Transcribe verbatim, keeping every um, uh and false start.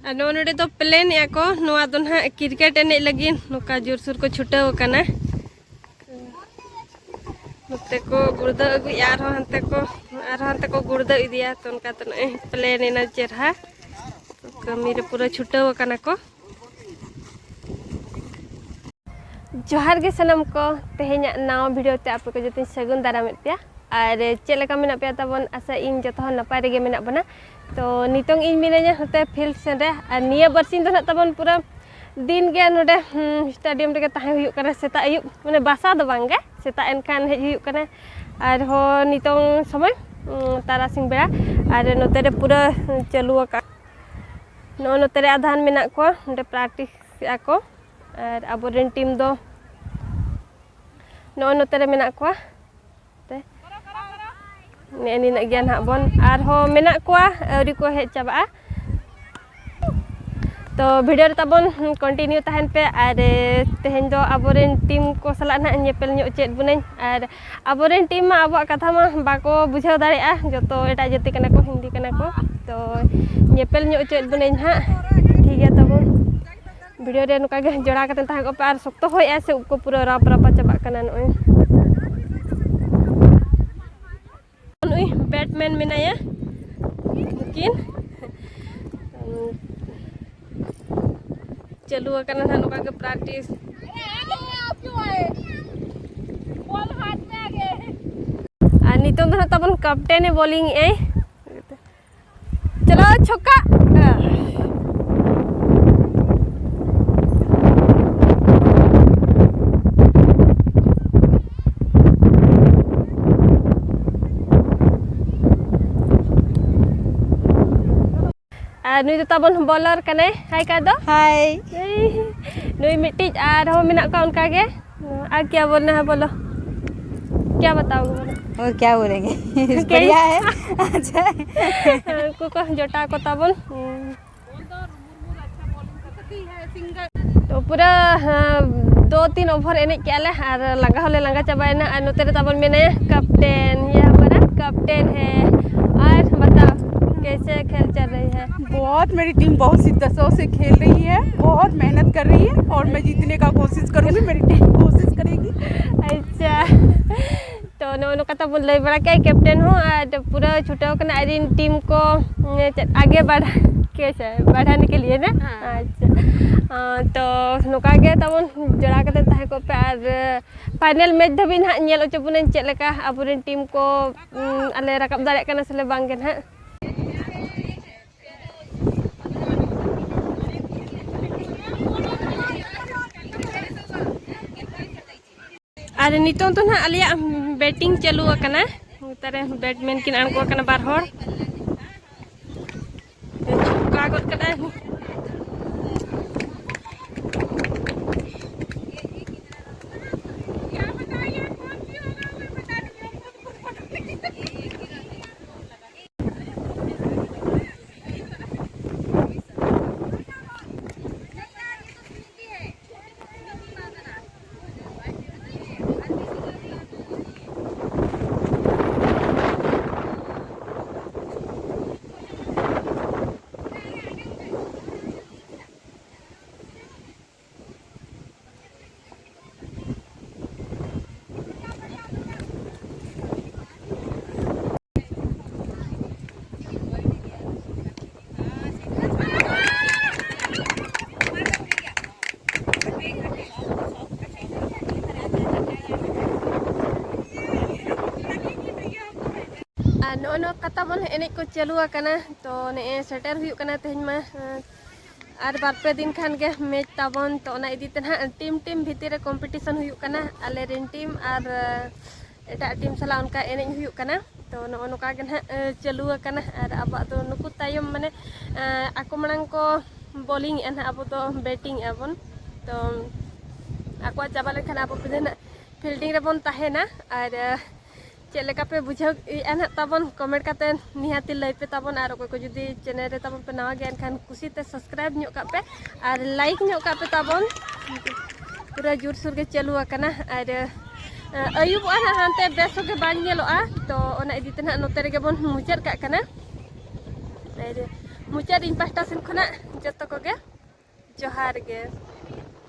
ᱟᱨ ᱱᱚᱜᱼᱚ ᱱᱚᱰᱮ ᱫᱚ ᱯᱞᱮᱱ ᱮᱫᱼᱟ ᱠᱚ᱾ ᱱᱚᱣᱟ ᱫᱚ ᱱᱟᱦᱟᱜ ᱠᱨᱤᱠᱮᱴ ᱮᱱᱮᱡ ᱞᱟᱹᱜᱤᱫ ᱱᱚᱝᱠᱟ ᱡᱳᱨᱥᱳᱨ ᱠᱚ ᱪᱷᱩᱴᱟᱹᱣ ᱟᱠᱟᱱᱟ᱾ ᱱᱚᱛᱮ ᱠᱚ ᱜᱩᱲᱫᱟᱹᱣ ᱟᱹᱜᱩᱭᱮᱫᱼᱟ, ᱟᱨᱦᱚᱸ ᱦᱟᱱᱛᱮ ᱠᱚ, ᱟᱨᱦᱚᱸ ᱦᱟᱱᱛᱮ ᱠᱚ ᱜᱩᱲᱫᱟᱹᱣ ᱤᱫᱤᱭᱟ᱾ ᱛᱚ ᱚᱱᱠᱟ ᱛᱮ ᱱᱚᱜᱼᱚᱭ ᱯᱞᱮᱱ ᱮᱱᱟ ᱪᱮᱨᱦᱟ᱾ ᱠᱟᱹᱢᱤ ᱨᱮ ᱯᱩᱨᱟᱹ ᱪᱷᱩᱴᱟᱹᱣ ᱟᱠᱟᱱᱟ ᱠᱚ᱾ ᱡᱚᱦᱟᱨ ᱜᱮ ᱥᱟᱱᱟᱢ ᱠᱚ, ᱛᱮᱦᱮᱧᱟᱜ ᱱᱟᱣᱟ ᱵᱷᱤᱰᱤᱭᱳ ᱛᱮ ᱟᱯᱮ ᱠᱚ ᱡᱚᱛᱚᱧ ᱥᱟᱹᱜᱩᱱ ᱫᱟᱨᱟᱢᱮᱫ ᱯᱮᱭᱟ᱾ ᱟᱨ ᱪᱮᱫ ᱞᱮᱠᱟ ᱢᱮᱱᱟᱜ ᱯᱮᱭᱟ ᱛᱟᱵᱚᱱ? ᱟᱥᱟ ᱤᱧ ᱡᱚᱛᱚ ᱦᱚᱲ ᱱᱟᱯᱟᱭ ᱨᱮᱜᱮ ᱢᱮᱱᱟᱜ ᱵᱚᱱᱟ᱾ ᱛᱚ ᱱᱤᱛᱚᱝ ᱤᱧ ᱢᱤᱱᱟᱹᱧᱟ ᱱᱚᱛᱮ ᱯᱷᱤᱞᱰ ᱥᱮᱱ ᱨᱮ, ᱟᱨ ᱱᱤᱭᱟᱹ ᱵᱟᱨᱥᱤᱧ ᱫᱚ ᱱᱟᱜ ᱛᱟᱵᱚᱱ ᱯᱩᱨᱟᱹ ᱫᱤᱱ ᱜᱮ ᱱᱚᱰᱮ, ᱦᱩᱸ, ᱥᱴᱮᱰᱤᱭᱟᱢ ᱨᱮᱜᱮ ᱛᱟᱦᱮᱸ ᱦᱩᱭᱩᱜ ᱠᱟᱱᱟ᱾ ᱥᱮᱛᱟᱜ ᱟᱹᱭᱩᱵ, ᱢᱟᱱᱮ ᱵᱟᱥᱟ ᱫᱚ ᱵᱟᱝ ᱜᱮ, ᱥᱮᱛᱟᱜ ᱮᱱᱠᱷᱟᱱ ᱦᱮᱡ ᱦᱩᱭᱩᱜ ᱠᱟᱱᱟ᱾ ᱟᱨᱦᱚᱸ ᱱᱤᱛᱚᱝ ᱥᱚᱢᱚᱭ, ᱩᱸ, ᱛᱟᱨᱟᱥᱤᱧ ᱵᱮᱲᱟ, ᱟᱨ ᱱᱚᱛᱮ ᱨᱮ ᱯᱩᱨᱟᱹ ᱪᱟᱹᱞᱩ ᱟᱠᱟᱫ᱾ ᱱᱚᱜᱼᱚ ᱱᱚᱛᱮ ᱨᱮ ᱟᱫᱷᱟᱱ ᱢᱮᱱᱟᱜ ᱠᱚᱣᱟ, ᱱᱚᱰᱮ ᱯᱨᱮᱠᱴᱤᱥ ᱮᱫᱼᱟ ᱠᱚ᱾ ᱟᱨ ᱟᱵᱚᱨᱮᱱ ᱴᱤᱢ ᱫᱚ ᱱᱚᱜᱼᱚᱭ ᱱᱚᱛᱮ ᱨᱮ ᱢᱮᱱᱟᱜ ᱠᱚᱣᱟ᱾ ᱛᱮ ᱱᱮᱜᱼᱮ ᱱᱤᱱᱟᱹᱜ ᱜᱮ ᱱᱟᱦᱟᱜ ᱵᱚᱱ, ᱟᱨᱦᱚᱸ ᱢᱮᱱᱟᱜ ᱠᱚᱣᱟ, ᱟᱹᱣᱨᱤ ᱠᱚ ᱦᱮᱡ ᱪᱟᱵᱟᱜᱼᱟ᱾ ᱛᱚ ᱵᱷᱤᱰᱤᱭᱳ ᱨᱮ ᱛᱟᱵᱚᱱ ᱠᱚᱱᱴᱤᱱᱤᱭᱩ ᱛᱟᱦᱮᱱ ᱯᱮ᱾ ᱟᱨ ᱛᱮᱦᱮᱧ ᱫᱚ ᱟᱵᱚᱨᱮᱱ ᱴᱤᱢ ᱠᱚ ᱥᱟᱞᱟᱜ ᱱᱟᱦᱟᱜ ᱧᱮᱯᱮᱞ ᱧᱚᱜ ᱪᱮᱫ ᱵᱚᱱᱟᱹᱧ᱾ ᱟᱨ ᱟᱵᱚᱨᱮᱱ ᱴᱤᱢ ᱢᱟ ᱟᱵᱚᱣᱟᱜ ᱠᱟᱛᱷᱟ ᱢᱟ ᱵᱟᱠᱚ ᱵᱩᱡᱷᱟᱹᱣ ᱫᱟᱲᱮᱭᱟᱜᱼᱟ, ᱡᱚᱛᱚ ᱮᱴᱟᱜ ᱡᱟᱹᱛᱤ ᱠᱟᱱᱟ ᱠᱚ, ᱦᱤᱱᱫᱤ ᱠᱟᱱᱟ ᱠᱚ᱾ ᱛᱚ ᱧᱮᱯᱮᱞ ᱧᱚᱜ ᱦᱚᱪᱚᱭᱮᱫ ᱵᱚᱱᱟᱹᱧ ᱦᱟᱸᱜ, ᱴᱷᱤᱠ ᱜᱮᱭᱟ ᱛᱟᱵᱚᱱ᱾ ᱵᱷᱤᱰᱤᱭᱳ ᱨᱮ ᱱᱚᱝᱠᱟ ᱜᱮ ᱡᱚᱲᱟᱣ ᱠᱟᱛᱮ ᱛᱟᱦᱮᱸ ᱠᱚᱜ ᱯᱮ᱾ ᱟᱨ ᱥᱚᱠᱛᱚ ᱦᱚᱭᱮᱜᱼᱟ ᱥᱮ, ᱩᱵ ᱠᱚ ᱯᱩᱨᱟᱹ ᱨᱟᱯ ᱨᱟᱯᱟ ᱪᱟᱵᱟᱜ ᱠᱟᱱᱟ᱾ ᱱᱚᱜᱼᱚᱭ ᱱᱩᱭ ᱵᱮᱴᱢᱮᱱ ᱢᱮᱱᱟᱭᱟ, ᱩᱱᱠᱤᱱ ᱪᱟᱹᱞᱩ ᱟᱠᱟᱱᱟ ᱱᱟᱦᱟᱜ ᱱᱚᱝᱠᱟ ᱜᱮ ᱯᱨᱮᱠᱴᱤᱥ᱾ ᱟᱨ ᱱᱤᱛᱚᱝ ᱫᱚ ᱱᱟᱦᱟᱜ ᱛᱟᱵᱚᱱ ᱠᱮᱯᱴᱮᱱᱮ ᱵᱚᱞᱤᱝ ᱮᱜᱼᱟᱭ᱾ ᱪᱟᱞᱟᱣ ᱪᱷᱚᱠᱟ᱾ ᱟᱨ ᱱᱩᱭ ᱫᱚ ᱛᱟᱵᱚᱱ ᱵᱚᱞᱟᱨ ᱠᱟᱱᱟᱭ᱾ ᱦᱟᱭ ᱠᱟᱭ ᱫᱚ᱾ ᱦᱟᱭ᱾ ᱮᱭ, ᱱᱩᱭ ᱢᱤᱫᱴᱤᱡ ᱟᱨᱦᱚᱸ ᱢᱮᱱᱟᱜ ᱠᱚᱣᱟ ᱚᱱᱠᱟ ᱜᱮ᱾ ᱟᱨ ᱠᱭᱟ ᱵᱚᱞᱱᱟ ᱦᱟᱭ ᱵᱚᱞᱚ᱾ ᱠᱭᱟ ᱵᱟᱛᱟᱣ ᱵᱚᱞᱚ᱾ ᱚ, ᱠᱭᱟ ᱵᱚᱞᱮᱸᱜᱮ? ᱵᱚᱲᱷᱤᱭᱟ ᱦᱟᱭ᱾ ᱟᱪᱪᱷᱟ᱾ ᱩᱱᱠᱩ ᱠᱚ ᱡᱚᱴᱟᱣ ᱠᱚ ᱛᱟᱵᱚᱱ᱾ ᱛᱚ ᱯᱩᱨᱟᱹ, ᱦᱮᱸ, ᱫᱩ ᱛᱤᱱ ᱳᱵᱷᱟᱨ ᱮᱱᱮᱡ ᱠᱮᱜᱼᱟ ᱞᱮ ᱟᱨ ᱞᱟᱸᱜᱟ ᱦᱚᱸᱞᱮ ᱞᱟᱸᱜᱟ ᱪᱟᱵᱟᱭᱮᱱᱟ᱾ ᱟᱨ ᱱᱚᱛᱮ ᱨᱮ ᱛᱟᱵᱚᱱ ᱢᱮᱱᱟᱭᱟ ᱠᱮᱯᱴᱮᱱ, ᱭᱮ ᱦᱟᱢᱟᱨᱟ ᱠᱮᱯᱴᱮᱱ ᱦᱮ᱾ ᱟᱨ ᱵᱟᱛᱟᱣ, कैसे खेल चल रही है? बहुत, मेरी टीम बहुत शिद्दतों से खेल रही है, बहुत मेहनत कर रही है और मैं जीतने का कोशिश करूंगी, मेरी टीम कोशिश करेगी। अच्छा। तो ᱱᱚᱜᱼᱚ ᱱᱚᱝᱠᱟ ᱛᱟᱵᱚᱱ ᱞᱟᱹᱭ ᱵᱟᱲᱟ ᱠᱮᱫ ᱠᱮᱯᱴᱮᱱ ᱦᱚᱸ ᱟᱨ ᱯᱩᱨᱟᱹ ᱪᱷᱩᱴᱟᱹᱣ ᱠᱟᱱᱟ ᱟᱡ ᱨᱮᱱ ᱴᱤᱢ ᱠᱚ ᱪᱮᱫ ᱟᱜᱮ ᱵᱟᱲᱦᱟ ᱠᱮᱥᱮ ᱵᱟᱲᱦᱟᱱᱮ ᱠᱮ ᱞᱤᱭᱮ ᱱᱟ᱾ ᱟᱪᱪᱷᱟ᱾ ᱛᱚ ᱱᱚᱝᱠᱟ ᱜᱮ ᱛᱟᱵᱚᱱ ᱡᱚᱲᱟᱣ ᱠᱟᱛᱮ ᱛᱟᱦᱮᱸ ᱠᱚᱜ ᱯᱮ ᱟᱨ ᱯᱷᱟᱭᱱᱮᱞ ᱢᱮᱪ ᱫᱷᱟᱹᱵᱤᱡ ᱱᱟᱦᱟᱜ ᱧᱮᱞ ᱦᱚᱪᱚ ᱵᱚᱱᱟᱹᱧ ᱪᱮᱫ ᱞᱮᱠᱟ ᱟᱵᱚᱨᱮᱱ ᱴᱤᱢ ᱠᱚ ᱟᱞᱮ ᱨᱟᱠᱟᱵ ᱫᱟᱲᱮᱭᱟᱜ ᱠᱟᱱᱟ ᱥᱮᱞᱮ ᱵᱟᱝ ᱜᱮ ᱱᱟᱦᱟᱜ᱾ ᱟᱨ ᱱᱤᱛᱚᱝ ᱫᱚ ᱱᱟᱦᱟᱜ ᱟᱞᱮᱭᱟᱜ ᱵᱮᱴᱤᱝ ᱪᱟᱹᱞᱩ ᱟᱠᱟᱱᱟ᱾ ᱱᱚᱛᱮ ᱨᱮ ᱵᱮᱴᱢᱮᱱ ᱠᱤᱱ ᱟᱬᱜᱚ ᱟᱠᱟᱱᱟ ᱵᱟᱨ ᱦᱚᱲ᱾ ᱪᱷᱩᱠᱟ ᱜᱚᱫ ᱠᱟᱫᱟᱭ᱾ ᱟᱨ ᱱᱚᱜᱼᱚ ᱱᱚᱣᱟ ᱠᱟᱛᱟ ᱵᱚᱞ ᱮᱱᱮᱡ ᱠᱚ ᱪᱟᱹᱞᱩ ᱟᱠᱟᱱᱟ᱾ ᱛᱚ ᱱᱮᱜᱼᱮ ᱥᱮᱴᱮᱨ ᱦᱩᱭᱩᱜ ᱠᱟᱱᱟ ᱛᱮᱦᱮᱧ ᱢᱟ, ᱟᱨ ᱵᱟᱨ ᱯᱮ ᱫᱤᱱ ᱠᱷᱟᱱ ᱜᱮ ᱢᱮᱪ ᱛᱟᱵᱚᱱ᱾ ᱛᱚ ᱚᱱᱟ ᱤᱫᱤ ᱛᱮ ᱱᱟᱦᱟᱜ ᱴᱤᱢ ᱴᱤᱢ ᱵᱷᱤᱛᱤᱨ ᱨᱮ ᱠᱚᱢᱯᱤᱴᱤᱥᱚᱱ ᱦᱩᱭᱩᱜ ᱠᱟᱱᱟ, ᱟᱞᱮ ᱨᱮᱱ ᱴᱤᱢ ᱟᱨ ᱮᱴᱟᱜ ᱴᱤᱢ ᱥᱟᱞᱟᱜ ᱚᱱᱠᱟ ᱮᱱᱮᱡ ᱦᱩᱭᱩᱜ ᱠᱟᱱᱟ᱾ ᱛᱚ ᱱᱚᱜᱼᱚ ᱱᱚᱝᱠᱟ ᱜᱮ ᱱᱟᱦᱟᱜ ᱪᱟᱹᱞᱩ ᱟᱠᱟᱱᱟ᱾ ᱟᱨ ᱟᱵᱚᱣᱟᱜ ᱫᱚ ᱱᱩᱠᱩ ᱛᱟᱭᱚᱢ ᱢᱟᱱᱮ ᱟᱠᱚ ᱢᱟᱲᱟᱝ ᱠᱚ ᱵᱚᱞᱤᱝ ᱮᱫᱼᱟ ᱱᱟᱦᱟᱜ, ᱟᱵᱚ ᱫᱚ ᱵᱮᱴᱤᱝ ᱮᱫᱼᱟ ᱵᱚᱱ᱾ ᱛᱚ ᱟᱠᱚᱣᱟᱜ ᱪᱟᱵᱟ ᱞᱮᱱᱠᱷᱟᱱ ᱟᱵᱚ ᱯᱤᱫᱷᱟᱹ ᱱᱟᱦᱟᱜ ᱯᱷᱤᱞᱰᱤᱝ ᱨᱮᱵᱚᱱ ᱛᱟᱦᱮᱱᱟ᱾ ᱟᱨ ᱪᱮᱫ ᱞᱮᱠᱟ ᱯᱮ ᱵᱩᱡᱷᱟᱹᱣ ᱮᱫᱼᱟ ᱱᱟᱦᱟᱜ ᱛᱟᱵᱚᱱ, ᱠᱚᱢᱮᱱᱴ ᱠᱟᱛᱮ ᱱᱤᱦᱟᱹᱛᱤ ᱞᱟᱹᱭ ᱯᱮ ᱛᱟᱵᱚᱱ᱾ ᱟᱨ ᱚᱠᱚᱭ ᱠᱚ ᱡᱩᱫᱤ ᱪᱮᱱᱮᱞ ᱨᱮ ᱛᱟᱵᱚᱱ ᱯᱮ ᱱᱟᱣᱟ ᱜᱮᱭᱟ, ᱮᱱᱠᱷᱟᱱ ᱠᱩᱥᱤᱛᱮ ᱥᱟᱵᱥᱠᱨᱟᱭᱤᱵᱽ ᱧᱚᱜ ᱠᱟᱜ ᱯᱮ ᱟᱨ ᱞᱟᱭᱤᱠ ᱧᱚᱜ ᱠᱟᱜ ᱯᱮ ᱛᱟᱵᱚᱱ᱾ ᱯᱩᱨᱟᱹ ᱡᱳᱨᱥᱳᱨ ᱜᱮ ᱪᱟᱹᱞᱩ ᱟᱠᱟᱱᱟ᱾ ᱟᱨ ᱟᱹᱭᱩᱵᱚᱜᱼᱟ ᱱᱟᱦᱟᱜ, ᱦᱟᱱᱛᱮ ᱵᱮᱥ ᱜᱮ ᱵᱟᱝ ᱧᱮᱞᱚᱜᱼᱟ᱾ ᱛᱚ ᱚᱱᱟ ᱤᱫᱤ ᱛᱮ ᱱᱟᱦᱟᱜ ᱱᱚᱛᱮ ᱨᱮᱜᱮ ᱵᱚᱱ ᱢᱩᱪᱟᱹᱫ ᱠᱟᱜ ᱠᱟᱱᱟ᱾ ᱛᱟᱦᱞᱮ ᱢᱩᱪᱟᱹᱫ ᱤᱧ ᱯᱟᱦᱴᱟ ᱥᱮᱱ ᱠᱷᱚᱱᱟᱜ ᱡᱚᱛᱚ ᱠᱚᱜᱮ ᱡᱚᱦᱟᱨ ᱜᱮ᱾